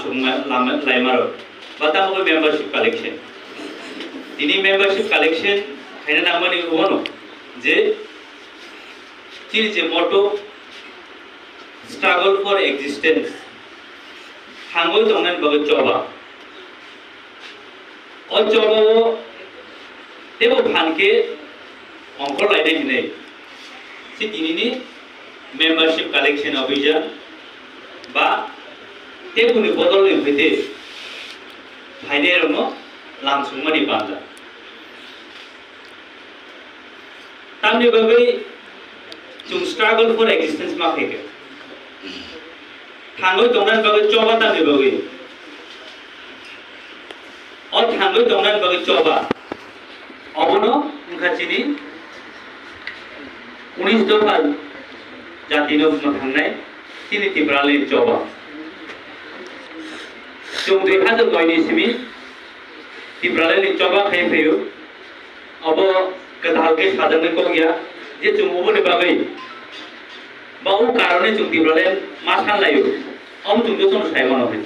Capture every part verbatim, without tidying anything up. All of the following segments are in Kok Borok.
Chwngma-, lama-, laimarok ba tamo khe membership collection. Tini membership collection khaina nangmani uano je chini je motto, "Struggle for existence", thangwi tongnani bagwi choba. O choba o teibo phan khe ongkhor lainai hinwi se tinini membership collection officer ba tebuni bodolni hwite phainairokno lamsukmani banja. Tamni bagwi chwng struggle for existence ma khaikha. Thangwi tongnani bagwi choba tamni bagwi. O thangwi tongnani bagwi choba. Obono wngkha chini unis dopha jatino mwthangnai chini Tipralandni choba. Chwng dui hazar noi ni simi Tipralandni choba khai phaio. Obo kwtal khe sajaknai kok ya je chwng oboni bagwi ba o karone chwng Tipraland ma san laio. Omo chwng jotono sai mano hai.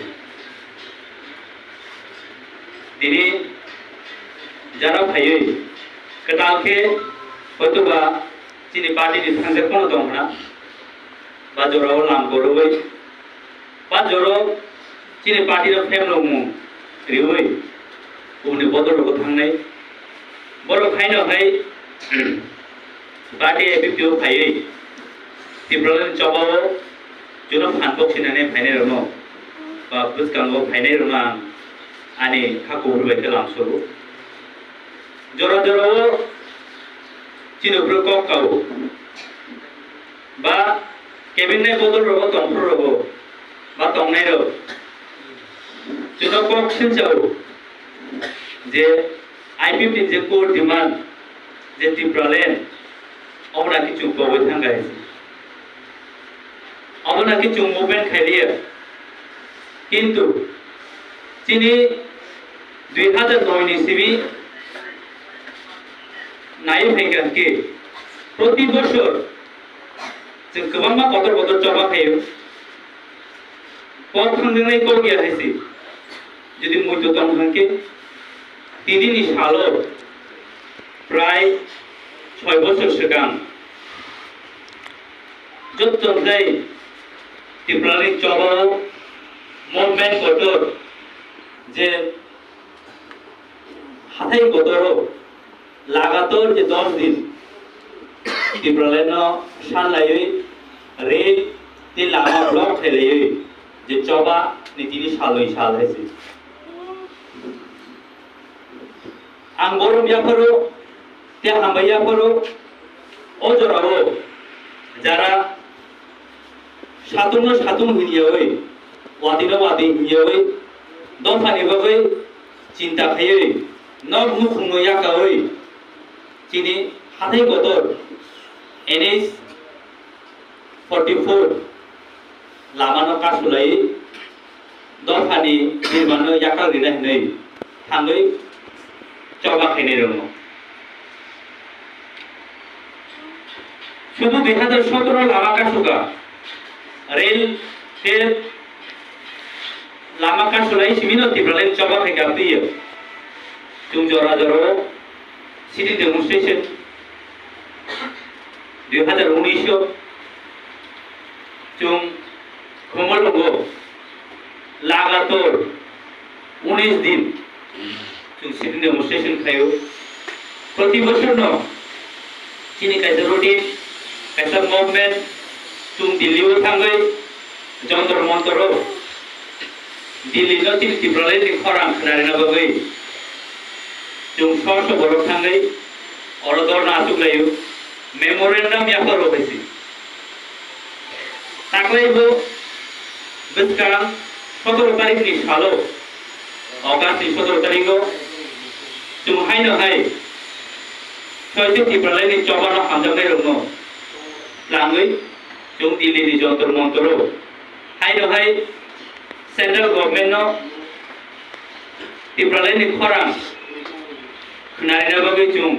Tini jara phaiwi kwtal khe hoitoba chini party ni thangjak phano tong hwna ba jorao lam kwrwi ba jorao chini party no phem rwmung riwi bumni bodol rwgo thangnai. Borok haino hai party A P P o phaiwi Tipraland chobao chwngno phan boksinani phainairokno ba bwskango phainairokno ang ani kha kubur bai khe lamsogo. Jora jorao chini uphuru kok kao ba kebingnai bodol rogo tongphuru rogo ba tongnai rok chwngno kok sinchao je I P F T ni je core demand je Tipraland obo na kichung kogwi thangkha hai se. Obo na kichung movement khailiya. Kintu chini dui hazar noi ni simi nai phaikha hwnkhe proti bosor chwng kwbangma kotor kotor choba khaio. Kok thangjaknai kok ya hai se. Jodi muitu tong hwnkhe tinini salo prai soi bosor swkang jotto khlai Tiprani chobao movement kotor je hathai kotoro lagator je dos din Tipralandno san laiwi rail tei lama block khailaiwi je choba ni tini salwi sal hai se. Ang borom yapharo tei hambai yapharo o jorao jara satungno satung hinyawi, watino wati hinyawi, dophani bagwi chinta khaiwi, nok nukhungno yakawi, chini hathai kotor N H forty four lamano kasulai dophani birmano yakal rina hinwi thangwi choba khainai rwno. Sudu dui hazar sotoro lama kasuka, rail, rail lama kasulai simino Tipraland choba khai kaptiyo. Chwng jora joro sitting demonstration dui hazar unis o chwng Khumulwngo lagator unis din chwng sitting demonstration khlaio. Proti bochorno chini kaisa routine, kaisa movement, chwng Delhi o thangwi Jantar Mantar o Delhi no chini Tipraland ni khorang khnarina bagwi chwng sor sor borok thangwi oro dorna achuklaio, memorandum yapharo hai se. Taklai bo bwskang sotoro tarikh ni salo, August ni sotoro tarikh o chwng haino hai soicho Tipraland ni choba no hamjaknai rokno langwi chwng Delhi ni Jantar Mantar o haino hai central government no Tipraland ni khorang khnarina bagwi chwng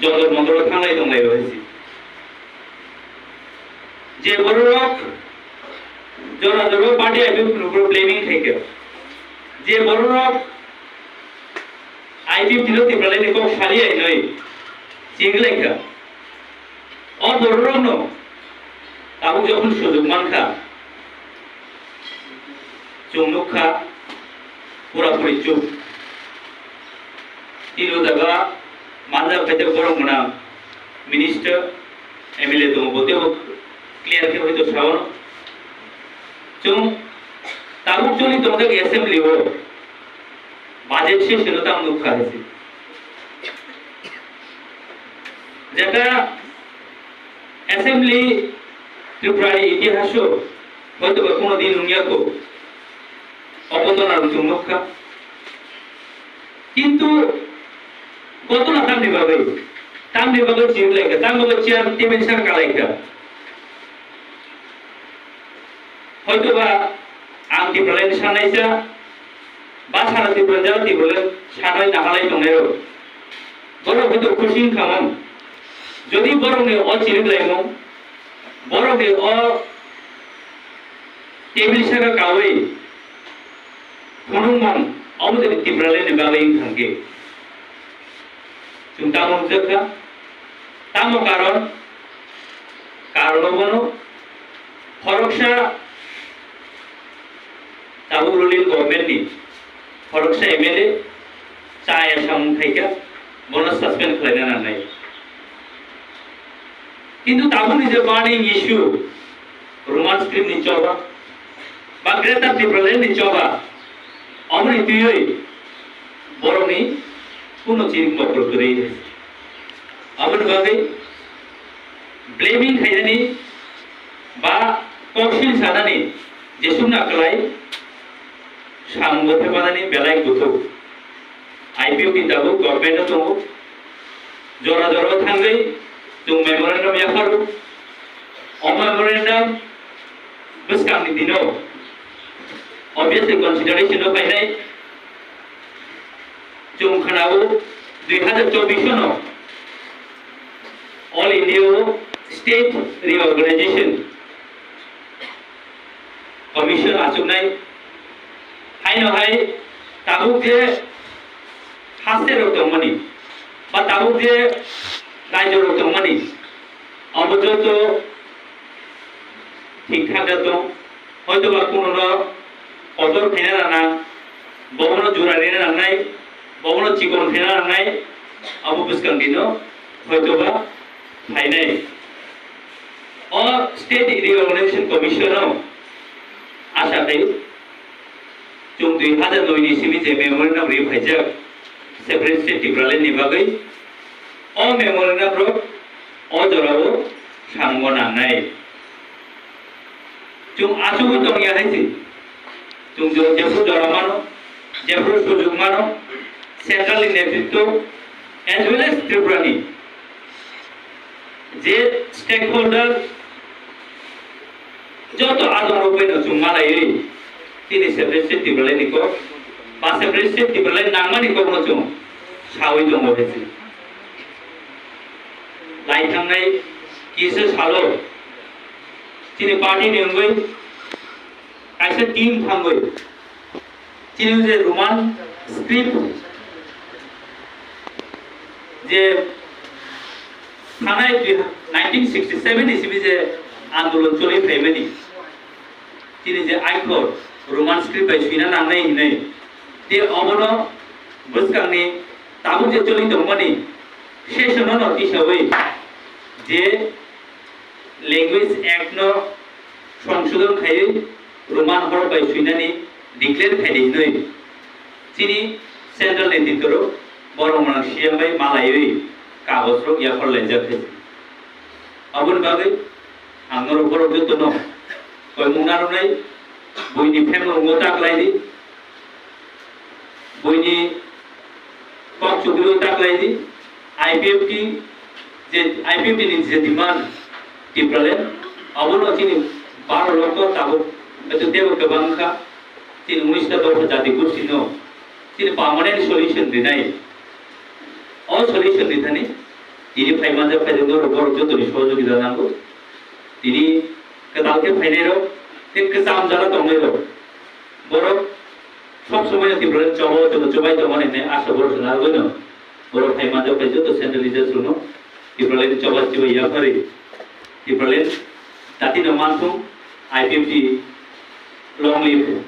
Jantar Mantar o thanglai tonglai rw hai se. Je bororok jora jora party I P F T ni upor blaming khaikha. Je bororok I P F T no Tipraland ni kok saliya hinwi chiriklaikha. O bororokno tabuk jokhon sujuk mankha, chwng nukha pura puri chup. Tini o jaga manjak khaijak borok gwnang minister, M L A tongo, bo teibo clear khe hoito sao. Chwng tabuk choli tongjak assembly o budget session o tamo nukha hai se. Jeta assembly Tripura ni itihaso hoito ba kono din nungya ko. Obo to nang chwng nukha. Kintu gotona tamni bagwi, tamni bagwi chiriklaikha, tamni bagwi chair table saka kalaikha. Hoito ba ang Tipraland sanai sa, ba sara Tipraland jara Tipraland sanai nahalai tongnai rok. Borok hoito khusi wngkha mung. Jodi borokni o chiriklaimung, borokni o table saka kawi phunukmung, obo tini Tipraland ni bagwi wngkha khe. Chwng tamo wngjakha? Tamo karon? Karon obono, khoroksa tabuk ruling government ni khoroksa M L A chaya samung khaikha, bono suspend khlaina nangnai. Kintu tabukni je burning issue, Roman script ni choba ba Greater Tipraland ni choba, omoni twiwi borokni kuno chirik mokol kwrwi. Aboni bagwi blaming khainani ba koksil sanani jesukna kwlai samungo phepanani belai kuthuk. I P F T ni tabuk government o tongo. Jora jora o thangwi chwng memorandum yapharo. O memorandum bwskangni dino obviously consideration o phainai. Chwng khwnao dui hazar chobbish no All India o State Reorganization Commission achuknai. Haino hai tabuk je haste rok tongmani ba tabuk je rajyo rok tongmani, abo joto thik thak da tong. Hoito ba kuno no kotor khaina rana, bobono jura rina nangnai, bobono chikon khaina nangnai, abo bwskang dino hoito ba phainai. O State Reorganization Commission o asa khai chwng dui hazar noi ni simi je memorandum ri phaijak separate state Tipraland ni bagwi, o memorandum rok o jorao samungo nangnai. Chwng achugwi tongya hai se. Chwng jo-, jephru jora mano, jephru sujuk mano, central ni netritwo as well as Tripura ni je stakeholder joto adong rok bai no chwng malaiwi tini separate state Tipraland ni kok ba separate state Tipraland nangmani kok no chwng sawi tongo hai se. Lai thangnai kisa salo chini party ni wngwi kaisa team thangwi chini je Roman script je thanai nineteen sixty seven ni simi je andolon choli phaimani chini je aikhor Roman script bai swina nangnai hinwi te obono bwskangni tabuk je choli tongmani session no tisawi je Language Act no songsodon khaiwi Roman horok bai swinani declare khaidi hinwi chini central ni titoro borok mwnang C M bai malaiwi kagoj rok yaphar laijak khe. Aboni bagwi ang norok borok jotono koimung narwknai buini phemlongo ta khlai di. Buini kok chugwi ta khlai di, I P F T je, I P F T ni je demand Tipraland, abono chini baro lokto tabuk, eto tebo kwbang kha, chini unis ta dopha jati gosti no, chini permanent solution rinai. O solution rithani, tini phai manjak phai jwk norok borok jotoni sohojogita nango. Tini kwtal khe phainai rok, tei kwcham jora tongnai rok. Borok Sob somoi Tipraland choba o chwng chubai tongmani hinwi asha borok chwng arwino. Borok phai manjak bai joto central leaders rokno Tipraland choba chibai yaphari. Tipraland jatino manthung, I P F T long live.